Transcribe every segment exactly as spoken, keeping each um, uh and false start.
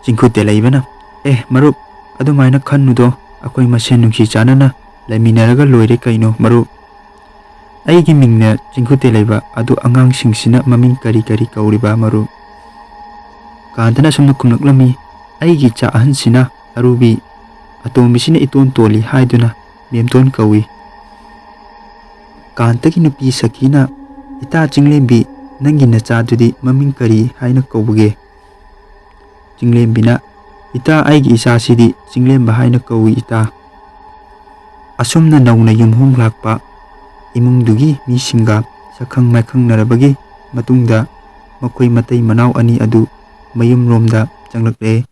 ꯆꯤꯡꯈꯨꯠꯇ ꯂꯩꯕꯅ, "ꯑꯦ ꯃꯔꯨꯞ, ꯑꯗꯨꯃꯥꯏꯅ ꯈꯟꯅꯨꯗꯣ, ꯑꯩꯈꯣꯏ ꯃꯁꯦꯟ ꯅꯨꯡꯁꯤ ꯆꯥꯟꯅꯅ ꯂꯩꯃꯤꯟꯅꯔꯒ ꯂꯣꯏꯔꯦ ꯀꯩꯅꯣ ꯃꯔꯨꯞ꯫ ꯑꯩꯒꯤ ꯃꯤꯡꯅ ꯆꯤꯡꯈꯨꯠꯇ ꯂꯩꯕ ꯑꯗꯨ ꯑꯉꯥꯡꯁꯤꯡꯁꯤꯅ ꯃꯃꯤꯡ ꯀꯔꯤ ꯀꯔꯤ ꯀꯧꯔꯤꯕ ꯃꯔꯨꯞ?" ꯀꯥꯟꯇꯅ ꯑꯁꯨꯝꯅ ꯈꯨꯝꯂꯛꯂꯝꯃꯤ, "ꯑꯩꯒꯤ ꯏꯆꯥ ꯑꯍꯟꯁꯤꯅ ꯑꯔꯨꯕꯤ, ꯑꯇꯣꯝꯕꯤꯁꯤꯅ ꯏꯇꯣꯟ ꯇꯣꯜꯂꯤ ꯍꯥꯏꯗꯨꯅ ꯃꯦꯝꯇꯣꯟ ꯀꯧꯏ꯫" ꯀꯥꯟꯇꯒꯤ ꯅꯨꯄꯤ ꯁꯈꯤꯅ, "ꯏꯇꯥ ꯆꯤꯡꯂꯦꯝꯕꯤ, ꯅꯪꯒꯤ ꯅꯆꯥꯗꯨꯗꯤ ꯃꯃꯤꯡ ꯀꯔꯤ ꯍꯥꯏꯅ ꯀꯧꯕꯒꯦ?" ꯆꯤꯡꯂꯦꯝꯕꯤꯅ, "ꯏꯇꯥ, ꯑꯩꯒꯤ ꯏꯆꯥꯁꯤꯗꯤ ꯆꯤꯡꯂꯦꯝꯕ ꯍꯥꯏꯅ ꯀꯧꯏ ꯏꯇꯥ꯫" ꯑꯁꯨꯝꯅ ꯅꯧꯅ ꯌꯨꯝ ꯍꯣꯡꯂꯥꯛꯄ ꯏꯃꯨꯡꯗꯨꯒꯤ ꯃꯤꯁꯤꯡꯒ ꯁꯛꯈꯪ ꯃꯥꯏꯈꯪꯅꯔꯕꯒꯤ ꯃꯇꯨꯡꯗ ꯃꯈꯣꯏ ꯃꯇꯩ ꯃꯅꯥꯎ ꯑꯅꯤ ꯑꯗꯨ ꯃꯌꯨꯝꯂꯣꯝꯗ ꯆꯪꯂꯛꯂꯦ꯫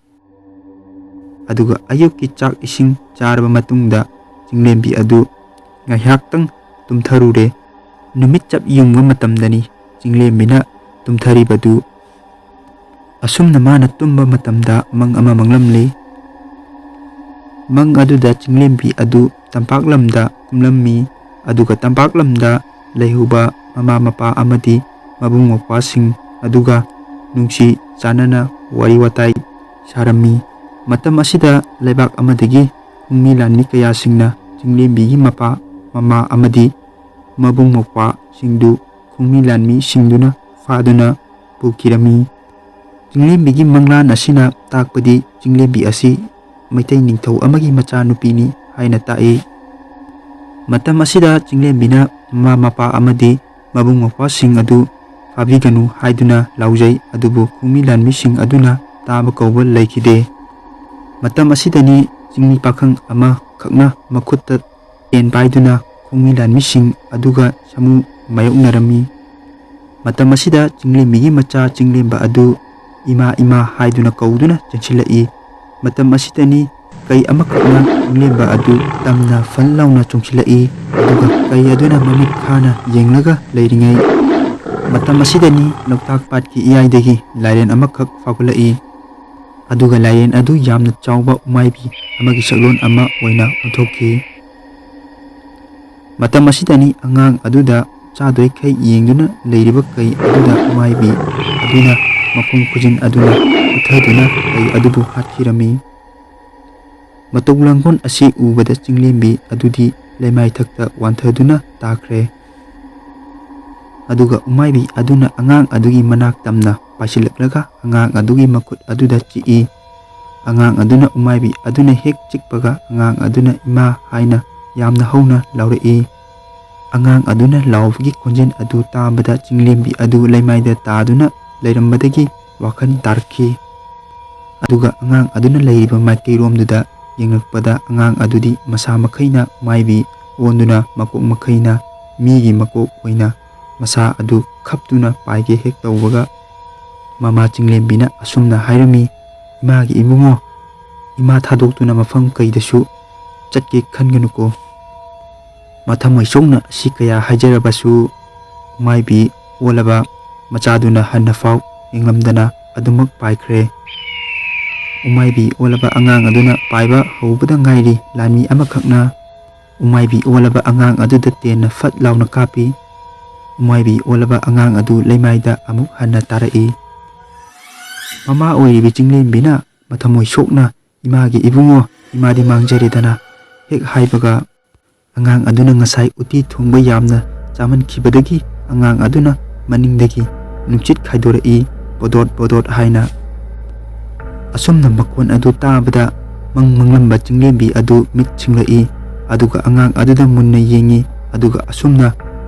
ꯑꯗꯨꯒ ꯑꯌꯨꯛꯀꯤ ꯆꯥꯛ ꯏꯁꯤꯡ ꯆꯥꯔꯕ ꯃꯇꯨꯡꯗ ꯆꯤꯡꯂꯦꯝꯕꯤ ꯑꯗꯨ ꯉꯥꯏꯍꯥꯛꯇꯪ ꯇꯨꯝꯊꯔꯨꯔꯦ꯫ ꯅꯨꯃꯤꯠ ꯆꯞ ꯌꯨꯡꯕ ꯃꯇꯝꯗꯅꯤ ꯆꯤꯡꯂꯦꯝꯕꯤꯅ ꯇꯨꯝꯊꯔꯤꯕꯗꯨ꯫ ꯑꯁꯨꯝꯅ ꯃꯥꯅ ꯇꯨꯝꯕ ꯃꯇꯝꯗ ꯃꯪ ꯑꯃ ꯃꯪꯂꯝꯂꯤ꯫ ꯃꯪ ꯑꯗꯨꯗ ꯆꯤꯡꯂꯦꯝꯕꯤ ꯑꯗꯨ ꯇꯝꯄꯥꯛ ꯂꯝꯗ ꯀꯨꯝꯂꯝꯃꯤ꯫ ꯑꯗꯨꯒ ꯇꯝꯄꯥꯛ ꯂꯝꯗ ꯂꯩꯍꯧꯕ ꯃꯃꯥ ꯃꯄꯥ ꯑꯃꯗꯤ ꯃꯕꯨꯡ ꯃꯧꯄ꯭ꯋꯥꯁꯤꯡ ꯑꯗꯨꯒ ꯅꯨꯡꯁꯤ ꯆꯥꯟꯅꯅ ꯋꯥꯔꯤ ꯋꯥꯇꯥꯏ ꯁꯥꯔꯝꯃꯤ꯫ ꯃꯇꯝ ꯑꯁꯤꯗ ꯂꯩꯕꯥꯛ ꯑꯃꯗꯒꯤ ꯈꯣꯡꯃꯤ ꯂꯥꯟꯃꯤ ꯀꯌꯥꯁꯤꯡꯅ ꯆꯤꯡꯂꯦꯝꯕꯤꯒꯤ ꯃꯄꯥ ꯃꯃꯥ ꯑꯃꯗꯤ ꯃꯕꯨꯡ ꯃꯧꯄ꯭ꯋꯥꯁꯤꯡꯗꯨ ꯈꯣꯡꯃꯤ ꯂꯥꯟꯃꯤꯁꯤꯡꯗꯨꯅ ꯐꯥꯗꯨꯅ ꯄꯨꯈꯤꯔꯝꯃꯤ꯫ ꯆꯤꯡꯂꯦꯝꯕꯤꯒꯤ ꯃꯪꯂꯥꯟ ꯑꯁꯤꯅ ꯇꯥꯛꯄꯗꯤ ꯆꯤꯡꯂꯦꯝꯕꯤ ꯑꯁꯤ ꯃꯩꯇꯩ ꯅꯤꯡꯊꯧ ꯑꯃꯒꯤ ꯃꯆꯥꯅꯨꯄꯤꯅꯤ ꯍꯥꯏꯅ ꯇꯥꯛꯏ꯫ ꯃꯇꯝ ꯑꯁꯤꯗ ꯆꯤꯡꯂꯦꯝꯕꯤꯅ ꯃꯃꯥ ꯃꯄꯥ ꯑꯃꯗꯤ ꯃꯕꯨꯡ ꯃꯧꯄ꯭ꯋꯥꯁꯤꯡ ꯑꯗꯨ ꯐꯥꯕꯤꯒꯅꯨ ꯍꯥꯏꯗꯨꯅ ꯂꯥꯎꯖꯩ, ꯑꯗꯨꯕꯨ ꯈꯣꯡꯃꯤ ꯂꯥꯟꯃꯤꯁꯤꯡ ꯑꯗꯨꯅ ꯇꯥꯕ ꯀꯧꯕ ꯂꯩꯈꯤꯗꯦ꯫ ꯃꯇꯝ ꯑꯁꯤꯗꯅꯤ ꯆꯤꯡꯃꯤ ꯄꯥꯈꯪ ꯑꯃꯈꯛꯅ ꯃꯈꯨꯠꯇ ꯇꯦꯟ ꯄꯥꯏꯗꯨꯅ ꯈꯣꯡꯃꯤ ꯂꯥꯟꯃꯤꯁꯤꯡ ꯑꯗꯨꯒ ꯁꯥꯃꯨ ꯃꯥꯌꯣꯛꯅꯔꯝꯃꯤ꯫ ꯃꯇꯝ ꯑꯁꯤꯗ ꯆꯤꯡꯂꯦꯝꯕꯤꯒꯤ ꯃꯆꯥ ꯆꯤꯡꯂꯦꯝꯕ ꯑꯗꯨ "ꯏꯃꯥ, ꯏꯃꯥ" ꯍꯥꯏꯗꯨꯅ ꯀꯧꯗꯨꯅ ꯆꯦꯟꯁꯤꯜꯂꯛꯏ꯫ ꯃꯇꯝ ꯑꯁꯤꯗꯅꯤ ꯀꯩ ꯑꯃꯈꯛꯅ ꯆꯤꯡꯂꯦꯝꯕ ꯑꯗꯨ ꯇꯝꯅ ꯐꯟ ꯂꯥꯎꯅ ꯆꯣꯡꯁꯤꯜꯂꯛꯏ꯫ ꯑꯗꯨꯒ ꯀꯩ ꯑꯗꯨꯅ ꯃꯃꯤꯠ ꯈꯥꯅ ꯌꯦꯡꯂꯒ ꯂꯩꯔꯤꯉꯩ ꯃꯇꯝ ꯑꯁꯤꯗꯅꯤ ꯂꯣꯛꯇꯥꯛ ꯄꯥꯠꯀꯤ ꯏꯌꯥꯏꯗꯒꯤ ꯂꯥꯏꯔꯦꯟ ꯑꯃꯈꯛ ꯐꯥꯎꯒꯠꯂꯛꯏ꯫ ꯑꯗꯨꯒ ꯂꯥꯏꯔꯦꯟ ꯑꯗꯨ ꯌꯥꯝꯅ ꯆꯥꯎꯕ ꯎꯃꯥꯏꯕꯤ ꯑꯃꯒꯤ ꯁꯛꯂꯣꯟ ꯑꯃ ꯑꯣꯏꯅ ꯑꯣꯟꯊꯣꯛꯈꯤ꯫ ꯃꯇꯝ ꯑꯁꯤꯗꯅꯤ ꯑꯉꯥꯡ ꯑꯗꯨꯗ ꯆꯥꯗꯣꯏꯈꯩ ꯌꯦꯡꯗꯨꯅ ꯂꯩꯔꯤꯕ ꯀꯩ ꯑꯗꯨꯗ ꯎꯃꯥꯏꯕꯤ ꯑꯗꯨꯅ ꯃꯈꯣꯡ ꯈꯨꯖꯤꯟ ꯑꯗꯨꯅ ꯄꯨꯊꯗꯨꯅ ꯀꯩ ꯑꯗꯨꯕꯨ ꯍꯥꯠꯈꯤꯔꯝꯃꯤ꯫ ꯃꯇꯧ ꯂꯥꯡꯒꯣꯜ ꯑꯁꯤ ꯎꯕꯗ ꯆꯤꯡꯂꯦꯝꯕꯤ ꯑꯗꯨꯗꯤ ꯂꯩꯃꯥꯏꯊꯛꯇ ꯋꯥꯟꯊꯗꯨꯅ ꯇꯥꯈ꯭ꯔꯦ꯫ ꯑꯗꯨꯒ ꯎꯃꯥꯏꯕꯤ ꯑꯗꯨꯅ ꯑꯉꯥꯡ ꯑꯗꯨꯒꯤ ꯃꯅꯥꯛ ꯇꯝꯅ ꯄꯥꯏꯁꯤꯜꯂꯛꯂꯒ ꯑꯉꯥꯡ ꯑꯗꯨꯒꯤ ꯃꯈꯨꯠ ꯑꯗꯨꯗ ꯆꯤꯛꯏ꯫ ꯑꯉꯥꯡ ꯑꯗꯨꯅ ꯎꯃꯥꯏꯕꯤ ꯑꯗꯨꯅ ꯍꯦꯛ ꯆꯤꯛꯄꯒ ꯑꯉꯥꯡ ꯑꯗꯨꯅ "ꯏꯃꯥ" ꯍꯥꯏꯅ ꯌꯥꯝꯅ ꯍꯧꯅ ꯂꯥꯎꯔꯛꯏ꯫ ꯑꯉꯥꯡ ꯑꯗꯨꯅ ꯂꯥꯎꯕꯒꯤ ꯈꯣꯟꯖꯦꯜ ꯑꯗꯨ ꯇꯥꯕꯗ ꯆꯤꯡꯂꯦꯝꯕꯤ ꯑꯗꯨ ꯂꯩꯃꯥꯏꯗ ꯇꯥꯗꯨꯅ ꯂꯩꯔꯝꯕꯗꯒꯤ ꯋꯥꯈꯜ ꯇꯥꯔꯛꯈꯤ꯫ ꯑꯗꯨꯒ ꯑꯉꯥꯡ ꯑꯗꯨꯅ ꯂꯩꯔꯤꯕ ꯃꯥꯏꯀꯩꯔꯣꯝꯗꯨꯗ ꯌꯦꯡꯂꯛꯄꯗ ꯑꯉꯥꯡ ꯑꯗꯨꯗꯤ ꯃꯁꯥ ꯃꯈꯩꯅ ꯎꯃꯥꯏꯕꯤ ꯑꯣꯟꯗꯨꯅ ꯃꯀꯣꯛ ꯃꯈꯩꯅ ꯃꯤꯒꯤ ꯃꯀꯣꯛ ꯑꯣꯏꯅ ꯃꯁꯥ ꯑꯗꯨ ꯈꯞꯇꯨꯅ ꯄꯥꯏꯒꯦ ꯍꯦꯛ ꯇꯧꯕꯒ ꯃꯃꯥ ꯆꯤꯡꯂꯦꯝꯕꯤꯅ ꯑꯁꯨꯝꯅ ꯍꯥꯏꯔꯝꯃꯤ, "ꯏꯃꯥꯒꯤ ꯏꯕꯨꯡꯉꯣ, ꯏꯃꯥ ꯊꯥꯗꯣꯛꯇꯨꯅ ꯃꯐꯝ ꯀꯩꯗꯁꯨ ꯆꯠꯀꯦ ꯈꯟꯒꯅꯨꯀꯣ"꯫ ꯃꯊꯃꯣꯏ ꯁꯣꯛꯅ ꯑꯁꯤ ꯀꯌꯥ ꯍꯥꯏꯖꯔꯕꯁꯨ ꯎꯃꯥꯏꯕꯤ ꯑꯣꯜꯂꯕ ꯃꯆꯥꯗꯨꯅ ꯍꯟꯅꯐꯥꯎ ꯌꯦꯡꯂꯝꯗꯅ ꯑꯗꯨꯃꯛ ꯄꯥꯏꯈ꯭ꯔꯦ꯫ ꯎꯃꯥꯏꯕꯤ ꯑꯣꯜꯂꯕ ꯑꯉꯥꯡ ꯑꯗꯨꯅ ꯄꯥꯏꯕ ꯍꯧꯕꯗ ꯉꯥꯏꯔꯤ꯫ ꯂꯥꯟꯃꯤ ꯑꯃꯈꯛꯅ ꯎꯃꯥꯏꯕꯤ ꯑꯣꯜꯂꯕ ꯑꯉꯥꯡ ꯑꯗꯨꯗ ꯇꯦꯟꯅ ꯐꯠ ꯂꯥꯎꯅ ꯀꯥꯞꯄꯤ꯫ ꯎꯃꯥꯏꯕꯤ ꯑꯣꯜꯂꯕ ꯑꯉꯥꯡ ꯑꯗꯨ ꯂꯩꯃꯥꯏꯗ ꯑꯃꯨꯛ ꯍꯟꯅ ꯇꯥꯔꯛꯏ꯫ ꯃꯃꯥ ꯑꯣꯏꯔꯤꯕꯤ ꯆꯤꯡꯂꯦꯝꯕꯤꯅ ꯃꯊꯃꯣꯏ ꯁꯣꯛꯅ, "ꯏꯃꯥꯒꯤ ꯏꯕꯨꯡꯉꯣ, ꯏꯃꯥꯗꯤ ꯃꯥꯡꯖꯔꯦꯗꯅ" ꯍꯦꯛ ꯍꯥꯏꯕꯒ, ꯑꯉꯥꯡ ꯑꯗꯨꯅ ꯉꯁꯥꯏ ꯎꯇꯤ ꯊꯣꯡꯕ ꯌꯥꯝꯅ ꯆꯥꯃꯟꯈꯤꯕꯗꯒꯤ ꯑꯉꯥꯡ ꯑꯗꯨꯅ ꯃꯅꯤꯡꯗꯒꯤ ꯅꯨꯡꯁꯤꯠ ꯈꯥꯏꯗꯣꯔꯛꯏ, ꯕꯣꯗꯣꯠ ꯕꯣꯗꯣꯠ ꯍꯥꯏꯅ꯫ ꯑꯁꯨꯝꯅ ꯃꯈꯣꯟ ꯑꯗꯨ ꯇꯥꯕꯗ ꯃꯪ ꯃꯪꯂꯝꯕ ꯆꯤꯡꯂꯦꯝꯕꯤ ꯑꯗꯨ ꯃꯤꯠ ꯁꯤꯡꯂꯛꯏ, ꯑꯗꯨꯒ ꯑꯉꯥꯡ ꯑꯗꯨꯗ ꯃꯨꯟꯅ ꯌꯦꯡꯉꯤ, ꯑꯗꯨꯒ ꯑꯁꯨꯝꯅ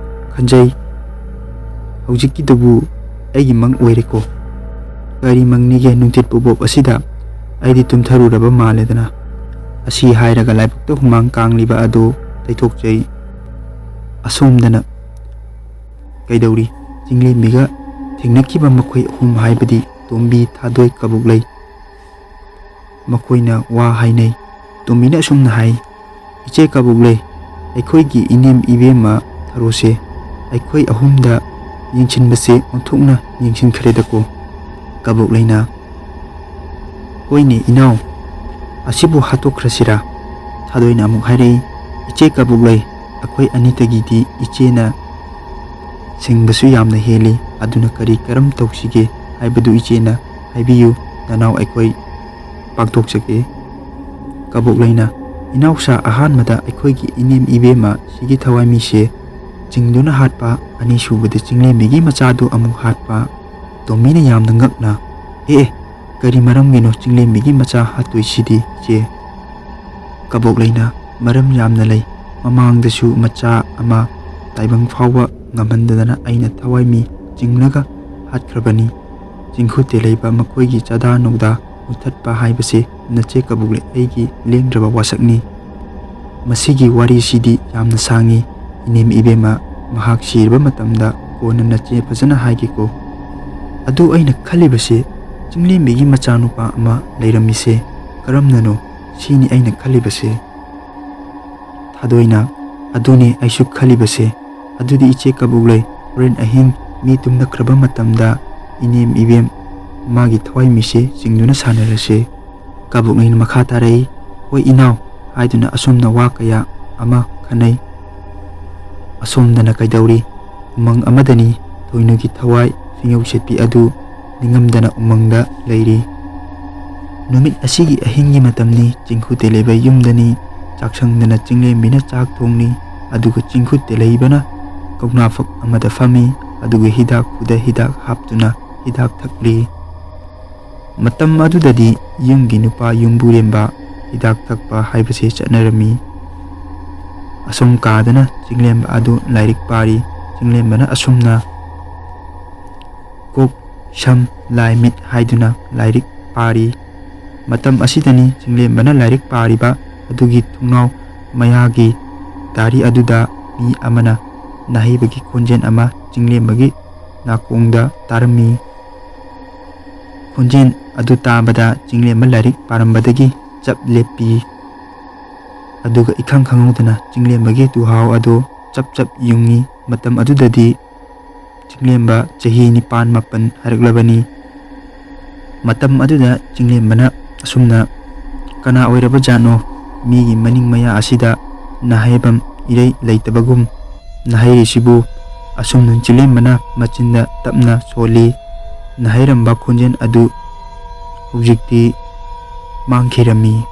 ꯈꯟꯖꯩ, "ꯍꯧꯖꯤꯛꯀꯤꯗꯨꯕꯨ ꯑꯩꯒꯤ ꯃꯪ ꯑꯣꯏꯔꯦꯀꯣ꯫ ꯀꯔꯤ ꯃꯪꯅꯤꯒꯦ ꯅꯨꯡꯊꯤꯠ ꯄꯨꯕꯣꯞ ꯑꯁꯤꯗ? ꯑꯩꯗꯤ ꯇꯨꯝꯊꯔꯨꯔꯕ ꯃꯥꯜꯂꯦꯗꯅ"꯫ ꯑꯁꯤ ꯍꯥꯏꯔꯒ ꯂꯥꯏꯕꯛꯇ ꯍꯨꯃꯥꯡ ꯀꯥꯡꯂꯤꯕ ꯑꯗꯨ ꯇꯩꯊꯣꯛꯆꯩ꯫ ꯑꯁꯣꯝꯗꯅ ꯀꯩꯗꯧꯔꯤ? ꯆꯤꯡꯂꯦꯝꯕꯤꯒ ꯊꯦꯡꯅꯈꯤꯕ ꯃꯈꯣꯏ ꯑꯍꯨꯝ ꯍꯥꯏꯕꯗꯤ ꯇꯣꯝꯕꯤ, ꯊꯥꯗꯣꯏ, ꯀꯕꯣꯛꯂꯩ꯫ ꯃꯈꯣꯏꯅ ꯋꯥ ꯍꯥꯏꯅꯩ꯫ ꯇꯣꯝꯕꯤꯅ ꯑꯁꯨꯝꯅ ꯍꯥꯏ, "ꯏꯆꯦ ꯀꯕꯣꯛꯂꯩ, ꯑꯩꯈꯣꯏꯒꯤ ꯏꯅꯦꯝ ꯏꯕꯦꯝꯃ ꯊꯔꯣꯁꯦ ꯑꯩꯈꯣꯏ ꯑꯍꯨꯝꯗ ꯌꯦꯡꯁꯤꯟꯕꯁꯦ ꯑꯣꯟꯊꯣꯛꯅ ꯌꯦꯡꯁꯤꯟꯈ꯭ꯔꯦꯗꯀꯣ"꯫ ꯀꯕꯣꯛꯂꯩꯅ, "ꯍꯣꯏꯅꯦ ꯏꯅꯥꯎ, ꯑꯁꯤꯕꯨ ꯍꯥꯠꯇꯣꯛꯈ꯭ꯔꯁꯤꯔꯥ?" ꯊꯥꯗꯣꯏꯅ ꯑꯃꯨꯛ ꯍꯥꯏꯔꯛꯏ, "ꯏꯆꯦ ꯀꯕꯣꯛꯂꯩ, ꯑꯩꯈꯣꯏ ꯑꯅꯤꯇꯒꯤꯗꯤ ꯏꯆꯦꯅ ꯁꯤꯡꯕꯁꯨ ꯌꯥꯝꯅ ꯍꯦꯜꯂꯤ, ꯑꯗꯨꯅ ꯀꯔꯤ ꯀꯔꯝ ꯇꯧꯁꯤꯒꯦ ꯍꯥꯏꯕꯗꯨ ꯏꯆꯦꯅ ꯍꯥꯏꯕꯤꯌꯨ, ꯅꯅꯥꯎ ꯑꯩꯈꯣꯏ ꯄꯥꯡꯊꯣꯛꯆꯒꯦ"꯫ ꯀꯕꯣꯛꯂꯩꯅ, "ꯏꯅꯥꯎꯁꯥ, ꯑꯍꯥꯟꯕꯗ ꯑꯩꯈꯣꯏꯒꯤ ꯏꯅꯦꯝ ꯏꯕꯦꯝꯃ ꯁꯤꯒꯤ ꯊꯋꯥꯏꯃꯤꯁꯦ ꯆꯤꯡꯗꯨꯅ ꯍꯥꯠꯄ, ꯑꯅꯤꯁꯨꯕꯗ ꯆꯤꯡꯂꯦꯝꯕꯤꯒꯤ ꯃꯆꯥꯗꯨ ꯑꯃꯨꯛ ꯍꯥꯠꯄ"꯫ ꯇꯣꯝꯕꯤꯅ ꯌꯥꯝꯅ ꯉꯛꯅ, "ꯑꯦ, ꯑꯦ, ꯀꯔꯤ ꯃꯔꯝꯒꯤꯅꯣ ꯆꯤꯡꯂꯦꯝꯕꯤꯒꯤ ꯃꯆꯥ ꯍꯥꯠꯇꯣꯏꯁꯤꯗꯤ, ꯆꯦ?" ꯀꯕꯣꯛꯂꯩꯅ, "ꯃꯔꯝ ꯌꯥꯝꯅ ꯂꯩ꯫ ꯃꯃꯥꯡꯗꯁꯨ ꯃꯆꯥ ꯑꯃ ꯇꯥꯏꯕꯪ ꯐꯥꯎꯕ ꯉꯝꯍꯟꯗꯗꯅ ꯑꯩꯅ ꯊꯋꯥꯏꯃꯤ ꯆꯤꯡꯂꯒ ꯍꯥꯠꯈ꯭ꯔꯕꯅꯤ꯫ ꯆꯤꯡꯈꯨꯠꯇ ꯂꯩꯕ ꯃꯈꯣꯏꯒꯤ ꯆꯥꯗꯥ ꯅꯧꯗꯥ ꯃꯨꯊꯠꯄ ꯍꯥꯏꯕꯁꯦ ꯅꯆꯦ ꯀꯕꯣꯛꯂꯩ ꯑꯩꯒꯤ ꯂꯦꯡꯗ꯭ꯔꯕ ꯋꯥꯁꯛꯅꯤ꯫ ꯃꯁꯤꯒꯤ ꯋꯥꯔꯤꯁꯤꯗꯤ ꯌꯥꯝꯅ ꯁꯥꯡꯉꯤ꯫ ꯏꯅꯦꯝ ꯏꯕꯦꯝꯃ ꯃꯍꯥꯛ ꯁꯤꯔꯕ ꯃꯇꯝꯗ ꯀꯣꯟꯅ ꯅꯆꯦ ꯐꯖꯅ ꯍꯥꯏꯒꯦꯀꯣ꯫ ꯑꯗꯨ ꯑꯩꯅ ꯈꯜꯂꯤꯕꯁꯦ, ꯆꯤꯡꯂꯦꯝꯕꯤꯒꯤ ꯃꯆꯥꯅꯨꯄꯥ ꯑꯃ ꯂꯩꯔꯝꯃꯤꯁꯦ ꯀꯔꯝꯅꯅꯣ? ꯁꯤꯅꯤ ꯑꯩꯅ ꯈꯜꯂꯤꯕꯁꯦ"꯫ ꯊꯥꯗꯣꯏꯅ, "ꯑꯗꯨꯅꯦ ꯑꯩꯁꯨ ꯈꯜꯂꯤꯕꯁꯦ꯫ ꯑꯗꯨꯗꯤ ꯏꯆꯦ ꯀꯕꯣꯛꯂꯩ, ꯍꯣꯔꯦꯟ ꯑꯍꯤꯡ ꯃꯤ ꯇꯨꯝꯅꯈ꯭ꯔꯕ ꯃꯇꯝꯗ ꯏꯅꯦꯝ ꯏꯕꯦꯝ ꯃꯥꯒꯤ ꯊꯋꯥꯏꯃꯤꯁꯦ ꯆꯤꯡꯗꯨꯅ ꯁꯥꯟꯅꯔꯁꯦ"꯫ ꯀꯕꯣꯛꯂꯩꯅ ꯃꯈꯥ ꯇꯥꯔꯛꯏ, "ꯍꯣꯏ ꯏꯅꯥꯎ" ꯍꯥꯏꯗꯨꯅ ꯑꯁꯣꯝꯅ ꯋꯥ ꯀꯌꯥ ꯑꯃ ꯈꯟꯅꯩ꯫ ꯑꯁꯣꯝꯗꯅ ꯀꯩꯗꯧꯔꯤ? ꯎꯃꯪ ꯑꯃꯗꯅꯤ꯫ ꯊꯣꯏꯅꯨꯒꯤ ꯊꯋꯥꯏ ꯐꯤꯉꯧ ꯁꯦꯠꯄꯤ ꯑꯗꯨ ꯅꯤꯡꯉꯝꯗꯅ ꯎꯃꯪꯗ ꯂꯩꯔꯤ꯫ ꯅꯨꯃꯤꯠ ꯑꯁꯤꯒꯤ ꯑꯍꯤꯡꯒꯤ ꯃꯇꯝꯅꯤ꯫ ꯆꯤꯡꯈꯨ ꯇꯦꯂꯩꯕ ꯌꯨꯝꯗꯅꯤ꯫ ꯆꯥꯛꯁꯪꯗꯅ ꯆꯤꯡꯂꯦꯝꯕꯤꯅ ꯆꯥꯛ ꯊꯣꯡꯂꯤ꯫ ꯑꯗꯨꯒ ꯆꯤꯡꯈꯨ ꯇꯦꯂꯩꯕꯅ ꯀꯧꯅꯥꯐꯛ ꯑꯃꯗ ꯐꯝꯃꯤ꯫ ꯑꯗꯨꯒ ꯍꯤꯗꯥꯛ ꯈꯨꯗ ꯍꯤꯗꯥꯛ ꯍꯥꯞꯇꯨꯅ ꯍꯤꯗꯥꯛ ꯊꯛꯂꯤ꯫ ꯃꯇꯝ ꯑꯗꯨꯗꯗꯤ ꯌꯨꯝꯒꯤ ꯅꯨꯄꯥ ꯌꯨꯝꯕꯨꯔꯦꯝꯕ ꯍꯤꯗꯥꯛ ꯊꯛꯄ ꯍꯥꯏꯕꯁꯤ ꯆꯠꯅꯔꯝꯃꯤ꯫ ꯑꯁꯣꯝ ꯀꯥꯗꯅ ꯆꯤꯡꯂꯦꯝꯕ ꯑꯗꯨ ꯂꯥꯏꯔꯤꯛ ꯄꯥꯔꯤ꯫ ꯆꯤꯡꯂꯦꯝꯕꯅ ꯑꯁꯨꯝꯅ ꯀꯣꯛ ꯁꯝ ꯂꯥꯏ ꯃꯤꯠ ꯍꯥꯏꯗꯨꯅ ꯂꯥꯏꯔꯤꯛ ꯄꯥꯔꯤ꯫ ꯃꯇꯝ ꯑꯁꯤꯗꯅꯤ ꯆꯤꯡꯂꯦꯝꯕꯅ ꯂꯥꯏꯔꯤꯛ ꯄꯥꯔꯤꯕ ꯑꯗꯨꯒꯤ ꯊꯣꯡꯅꯥꯎ ꯃꯌꯥꯒꯤ ꯇꯥꯔꯤ ꯑꯗꯨꯗ ꯃꯤ ꯑꯃꯅ ꯅꯥꯍꯩꯕꯒꯤ ꯈꯣꯟꯖꯦꯜ ꯑꯃ ꯆꯤꯡꯂꯦꯝꯕꯒꯤ ꯅꯥꯀꯣꯡꯗ ꯇꯥꯔꯝꯃꯤ꯫ ꯈꯣꯟꯖꯦꯜ ꯑꯗꯨ ꯇꯥꯕꯗ ꯆꯤꯡꯂꯦꯝꯕ ꯂꯥꯏꯔꯤꯛ ꯄꯥꯔꯝꯕꯗꯒꯤ ꯆꯞ ꯂꯦꯞꯄꯤ꯫ ꯑꯗꯨꯒ ꯏꯈꯪ ꯈꯪꯍꯧꯗꯅ ꯆꯤꯡꯂꯦꯝꯕꯒꯤ ꯇꯨꯍꯥꯎ ꯑꯗꯨ ꯆꯞ ꯆꯞ ꯌꯨꯡꯉꯤ꯫ ꯃꯇꯝ ꯑꯗꯨꯗꯗꯤ ꯆꯤꯡꯂꯦꯝꯕ ꯆꯍꯤ ꯅꯤꯄꯥꯟ ꯃꯥꯄꯟ ꯍꯥꯏꯔꯛꯂꯕꯅꯤ꯫ ꯃꯇꯝ ꯑꯗꯨꯗ ꯆꯤꯡꯂꯦꯝꯕꯅ ꯑꯁꯨꯝꯅ, "ꯀꯅꯥ ꯑꯣꯏꯔꯕ ꯖꯥꯠꯅꯣ? ꯃꯤꯒꯤ ꯃꯅꯤꯡ ꯃꯌꯥ ꯑꯁꯤꯗ ꯅꯥꯍꯩꯐꯝ ꯏꯔꯩ ꯂꯩꯇꯕꯒꯨꯝ ꯅꯥꯍꯩꯔꯤꯁꯤꯕꯨ?" ꯑꯁꯨꯝꯅ ꯆꯤꯡꯂꯦꯝꯕꯅ ꯃꯆꯤꯟꯗ ꯇꯞꯅ ꯁꯣꯜꯂꯤ꯫ ꯅꯥꯍꯩꯔꯝꯕ ꯈꯣꯟꯖꯦꯜ ꯑꯗꯨ ꯍꯧꯖꯤꯛꯇꯤ ꯃꯥꯡꯈꯤꯔꯝꯃꯤ꯫